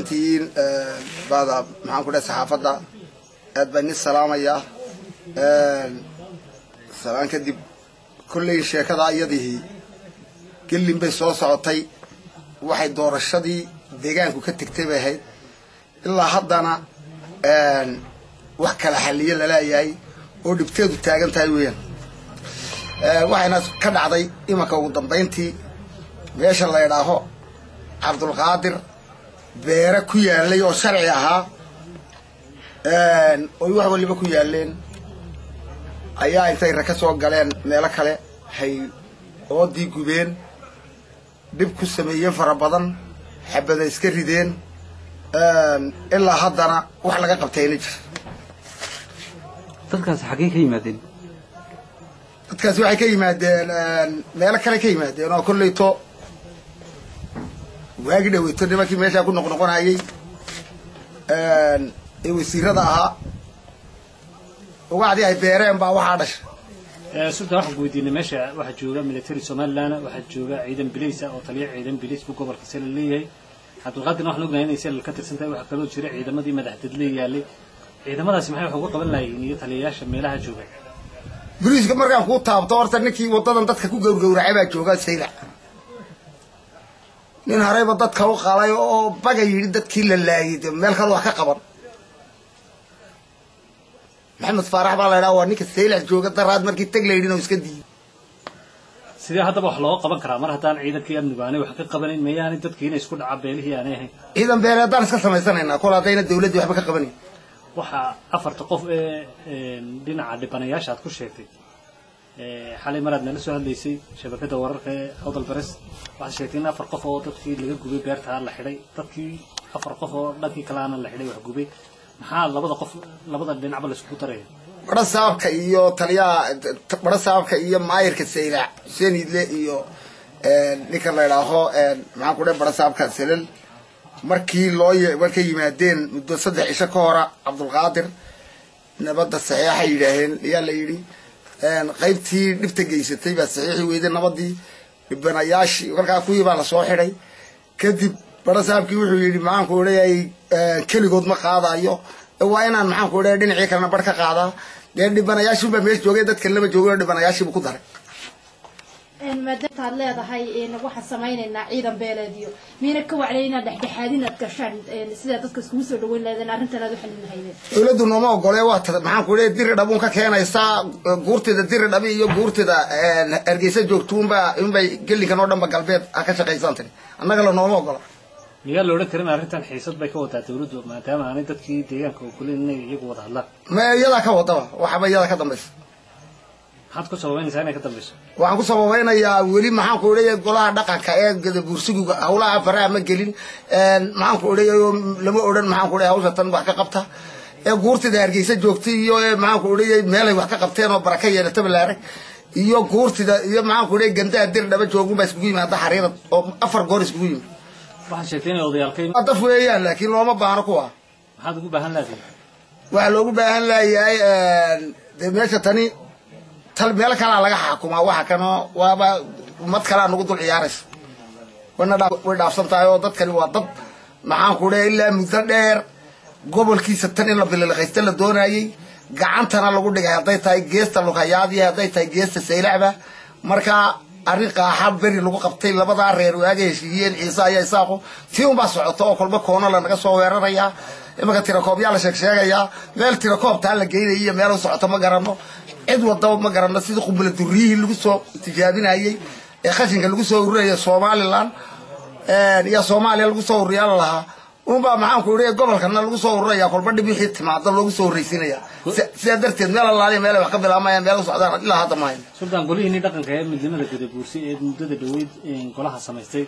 Tihiin baada, maxaan ku dhahay, saxaafadda aad baan idin salaamayaa. Salaan kadib, kolley sheekada iyadihii gelin bay soo socotay. Waxay doorashadii deegaanku ka tegtay bay ahayd, ilaa haddana wax kala xaliyo laleeyahay oo dhibteedu taagan tahay weeyaan. Waxayna ka dhacday imanka ugu dambayntii meesha la idhaaho Cabdulqaadir, beere ku yaalay oo sharci ahaa oy wax waliba ku yaaleen ayaa intay ra ka soo galeen meelo kale hay oodii gubeen, dhib ku sameeyeen fara badan, xabada iska rideen. Ilaa haddana wax laga qabtayna jir. Dadkaasi xaggee ka yimaadeen? Dadkaasi waxay ka yimaadeen meelo kale ka yimaadeen oo kolleyto waagi dhaweyto nimankii meeshaa ku noqnoqonayay ee wasiirada ahaa ugacdii ay beereen baa waxaa dhashay. Sultan, waxaan ku weydiinay, meesha waxaa jooga military Somaliland, waxaa jooga ciidan bilaysa oo taliya ciidan bilays buu gobolka Selal leeyahay. Cabdulqaadirna waxaan ognahay inay Selal ka tirsan tahay. Waxaa kaloo jira ciidamadii madaxdadle yaalay. Ciidamadaasi maxay wax uga qaban lahayiin iyo taliyayaasha meelaha jooga? Boliiska markaan kuu taabto, horta ninkii waddadan dadka ku gowrgowracay baa jooga Saylac. Nin horeyba dadka u qalay oo baga yidhi dadkii la laayay de meel kale wax ka qaban. Maxamed Faarax baa la idhaha, waa ninka Saylac jooga. Daraad markii tag la yidhina iska diiday. Sidee haddaba wax looga qaban karaa mar haddaan ciidankii amnigu aanay wax ka qabanayn? Mayaanay dadkii inay isku dhaca beelihii aanay ahayn? Ciidan beeleedaan iska samaysanaynaa kol haddayna dawladdii waxba ka qabanayn. Waxaa afarta qof ee dhinaca dhibanayaasha aad ku sheegtay xalay maraad nala soo hadlaysay shabakadda wararka ee Awdal Press, waxaad sheegtay in 4 qof oo dadkii laga gubay beerta la xidhay, dadkii 4 qof oo dhankii kale aana la xidhay wax gubay. Maxaa labada qof, labada dhinacba la iskugu daraya? Badha saabka iyo taliyaha, badha saabka iyo maayirka Saylac Xuseen Idle iyo ninka la idhaaho, maxaan ku dhahay, badha saabka Selal, markii loo markay yimaadeen muddo 3 cisho ka hora Cabdulqaadir, nabadda saxiixay yidhaaheen ayaa la yidhi. Qaybtii dhibta geysatay baa saxiixi weyday nabadii. Dhibanayaashii kolkaa kuwii baa lasoo xidhay. Kadib badha saabkii wuxuu yidhi, maxaan ku odhayay, keligood ma qaadayo, waa inaan, maxaan ku odhaya, dhinacii kalena bar ka qaadaa. Dee dhibanayaashii baa meesha joogay, dadkan lama joogay, dhibanayaashiibuu ku daray. Maadaamta aad leedahay waxaan samaynaynaa ciidan beeleediyo, miyna ka waclay inaad dhexdhexaad inaad gashaan sidaa dadka iskugu soo dhaweyn lahaydeen, arrintan aad u xalin lahaydeen? Dawladdu nooma ogole. Waa maxaan ku leeyahay, diri dhabuun ka keenaysaa guurtida diri dhabi iyo guurtida Hargeysa joogto unbaa unbay gelinkan oo dhanba galbeed ha ka shaqaysan tiri. Annaga la nooma ogola. Miyaa la odhan karin arrintan xiisad bay ka wadaa dawladdu, maadaama aanay dadkii deegaanka ogoleen inay iyagu wada hadlaan? Ma iyadaa ka wadaba, waxaba iyadaa ka dambaysa. Maxaad ku sababaynaysaa inay ka dambayso? Waxaan ku sababaynayaa weli, maxaan ku odhaya, golaha dhaqanka ee Gadabuursigu hawlaha faraha ma gelin, maxaan ku odhaya, lama odhan, maxaan ku odhaya, hawsha tan wax ka qabta. Ee guurtida Hargeysa joogtay iyo maxaan ku odhayay meelay wax ka qabteen oo baraka yeelataba laarag iyo guurtida iyo, maxaan ku odhayay, gandaha dir dhaba joogun baa iskugu yimaada xariirad oo 4 goor iskugu yimid. Waxaad sheegtay inay odayaalka daf weeyaan, laakiin looma baahno kuwa. Maxaad ugu baahan lahayd? Waxaa loogu baahan leeyahay dee meesha tani tal meel kalaa laga xakumaa, waxa kano waaba ummad kalaa nagu dul ciyaaraysa. Wana way dhaafsan tahay oo dadkani waa dad, maxaan ku leeyahay, ilaa muddo dheer gobolkiisa tan in la bililiqaysta la doonayay, gacantana lagu dhigay, hadday tahay geesta Lughayaadii, hadday tahay geesta Saylacba. Marka arrin qaaxa beri lagu qabtay labadaa reer waaga heshiiyeen Ciise ayaa Isaaqu tii unbaa socoto oo kolba koono lanaga soo weerarayaa. Imanka tirakoobyaa la sheeg sheegayaa, meel tirakoobtaa la geynaya iyo meel u socoto ma garano, cid wadaba ma garano. Sidii qumbula duriyihii lagu soo tijaabinayey ee khashinka lagu soo ururaya Somaliland iyo Soomaaliya lagu soo ururiyaa lalahaa unbaa, maxaan ku idhi, gobolkana lagu soo ururaya, kolba dhib wixii timaado loogu soo horreysiinaya. Sidaa darteed meel allaaliya meel ay wax ka bilaamayaan, meel u socdaan ilaa hadda ma hayno. Sultan, golihiinii dhaqanka ee midnimada Gadabuursi ee muddada dhaweyd golaha samaystay,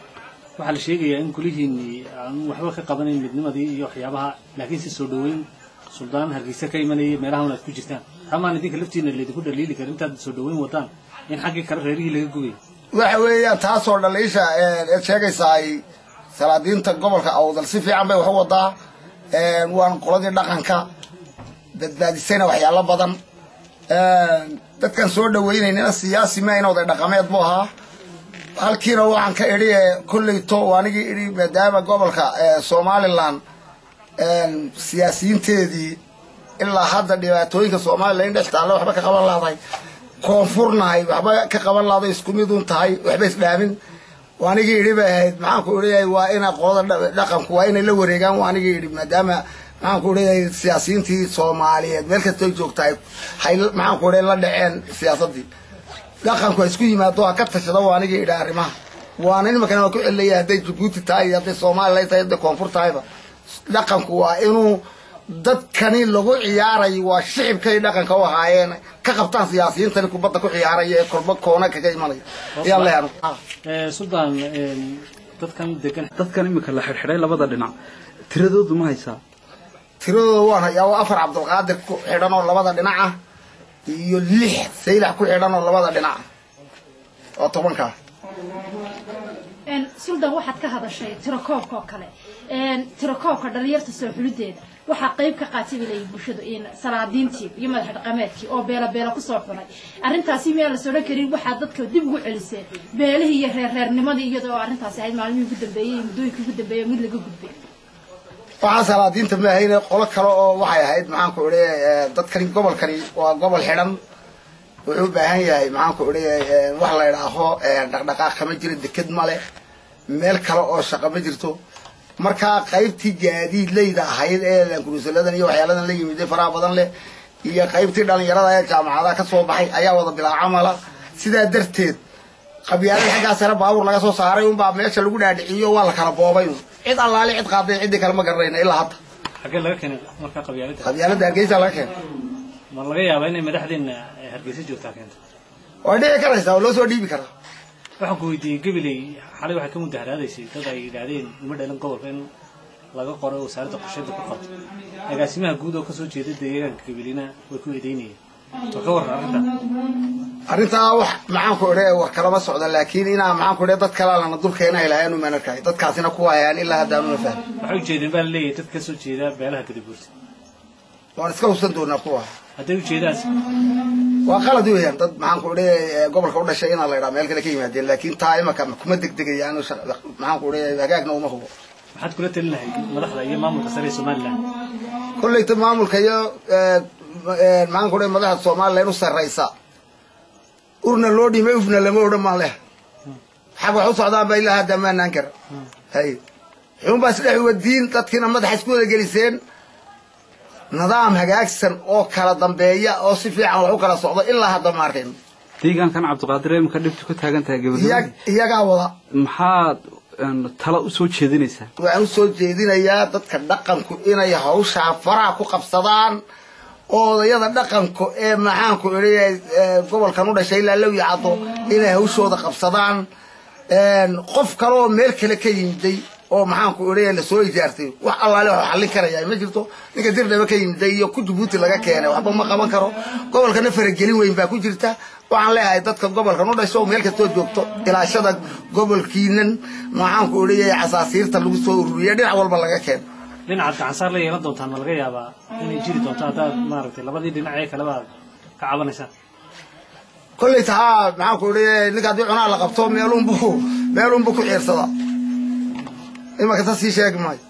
waxaa la sheegayaa in golihiinii aan waxba ka qabanayn midnimadii iyo waxyaabaha, laakiin si soo dhaweyn suldaan Hargeysa ka imanayay meelahan aad ku jirtaan. Tamaan idinka laftiina laydinku dhaliili karin intaad soo dhaweyn wadaan in xaggii kale reerihii laga gubay? Waxa weeyaan taasoo dhaliisha eed sheegaysaa ay salaadiinta gobolka Awdal si fiican bay wax u wadaa. Waan qoladii dhaqanka badbaadisayna waxyaalo badan. Dadkan soo dhawaynaynana siyaasi ma in oday dhaqameed buu ahaa. Halkiina waxaan ka idhi kolleyto anigii idhi maadaama gobolka Somaliland siyaasiyiinteedii ilaa hadda dhibaatooyinka Somaliland dhex taalla waxba ka qaban lahday, koonfurnahay waxba ka qaban lahday, isku mid un tahay, waxba isdhaamin. Anigii idhi bay ahayd, maxaan ku idhayahay, waa ina qolada dhaqanku waa inay la wareegaan. Anigii idhi maadaama, maxaan ku idhayahay, siyaasiyiintii Soomaaliyeed meel kastay joogtahay hay, maxaan ku idhahay, la dhaceen siyaasaddii, dhaqanku ha isku yimaado, ha ka tashado. Waa anigii idhi arrimaha waana imakana waa ku celinaya, hadday Jabuuti tahay iyo hadday Soomaaliya tahay, hadday koonfur tahayba, dhaqanku waa inuu dadkani lagu ciyaarayo, waa shicibkay dhaqanka u ahaayeen, ka qabtaan siyaasiyiintani kubadda ku ciyaaraya ee kolba koona kaga imanaya. Ayaan leeyahay. Suldaan, dadkan degan, dadkan iminka la xidhxidhay labada dhinac tiradoodu ma haysaa? Tiradooda waan hayaa. Waa 4 Cabdulqaadir ku xidhan oo labada dhinac ah iyo 6 Saylax ku xidhan oo labada dhinac ah, oo 10-kaa. Suldaan, waxaad ka hadashay tirakoobka oo kale, tirakoobka dhalinyarta soo xulideeda waxaa qayb ka qaatay bay leeyihin bulshadu in salaadiintii iyo madax dhaqameedkii oo beela beela kusoo xulay. Arrintaasi miyaan la sodhan karin waxaa dadka dib ugu celiseen beelihii iyo reerreernimadii, iyadoo arrintaasi ahayd maalmihii ugu dambeeyey iyo muddooyinkii ugu dambeeyey mid laga gudbay? Waxaa salaadiinta ma ahayne, qolo kale oo waxay ahayd, maxaan ku idhi, dadkani gobolkani waa gobol xidhan, wuxuu u baahan yahay, maxaan ku idhi, wax la idhaaho dhaqdhaqaaq kama jiro, deked male, meel kale oo shaqo ma jirto. Markaa qaybtii gaadiidleyda ahayd ee laankuruusaladan iyo waxyaaladan la yimid faraha badan leh iyo qaybtii dhalinyarada ee jaamacadaha ka soo baxay ayaa wada bilaa camala. Sidaa darteed qabyaalada xaggaa sare baabuur laga soo saaray unbaa meesha lagu dhaadhiciyo, waa la kala boobay, cid allaale cid qaaday ciddii kale ma garanayna ilaa hadda. Xaggee laga keenay markaa qabyaalada? Qabyaalada Hargeysa laga keenay. Ma laga yaabaa inay madaxdeena Hargeysa joogtaa keento? Way dhici karaysaa oo loo soo dhiibi karaa. Waxaan ku weydiiyey, Gabiley xalay waxay ka mudaharaadaysay dad ay yidhaahdeen uma dhalin gobolka in laga qoro wasaaradda qorsheynta ku qorto. Agaasimaha guud oo kasoo jeeda deegaanka Gabileyna way ku eedeynayeen. Ma ka warran arrinta? Arrintaa wax, maxaan ku idhi, war kalama socda, laakiin inaa, maxaan ku idhi, dad kalaa lana dulkeena ay lahayn umaan arkay, dadkaasina kuwa hayaan ilaa hadda anuna fahmin. Waxay ujeedeen baa laleeyahay dad kasoo jeeda beelaha Gadabuursi. Waan iska hubsan doonaa kuwa. Hadday ujeedaan waa qalad weeyaan, dad, maxaan ku idhi, gobolka u dhashay inaa la idhaa meel kale ka yimaadeen, laakiin taa imaka kuma degdegayaan, maxaan ku idhi, hagaagna uma hubo. Maxaad kula talin lahayd madaxda iyo maamulka sare ee Somaliland? Kolleyta maamulka iyo, maxaan ku idhi, madaxda Somaliland u sarraysa, urna loo dhimay ufna lama odhan maan leh, xag wax u socdaan ba ilaa hadda maanaan kara hay xunbaa isdhex wadiin, dadkiina madaxa isku wada geliseen. Nidaam hagaagsan oo kala dambeeya oo si fiican wax u kala socdo ilaa hadda ma arkayno. Deegaankan Cabdiqaadir imika dhibtu ka taagan tahay gabagabadii, iyagaa wada. Maxaad talo u soo jeedinaysaa? Waxaan u soo jeedinayaa dadka dhaqanku inay hawshaa faraha ku qabsadaan, oo odayada dhaqanku ee, maxaanku idhi, gobolkan u dhashay ilaa Low iyo Caddo inay hawshooda qabsadaan. Qof kale oo meel kale ka yimiday oo, maxaanku idhi, lasoo ijaartay wax allaale wax xallin karaya ma jirto. Ninka Dirdhaba ka yimiday iyo ku Jabuuti laga keenay waxba ma qaban karo, gobolkana faragelin weyn baa ku jirta. Waxaan leeyahay dadka gobolkan u dhasho meel kastoo joogto, ilaashada gobolkiinan, maxaanku idhi, casaasiirta lagu soo ururiya dhinac walba laga keeno. Dhinacaad gacansaar la yeelan doontaan ma laga yaabaa inay jiri doonto haddaad maaragtay labadii dhinac ee kaleba aad ka cabanaysaan? Kolleyta haa, maxaan ku idhi, ninka haddii cunaa la qabto meelunbu ku ciirsadaa, imaka ta sii sheegi maayo.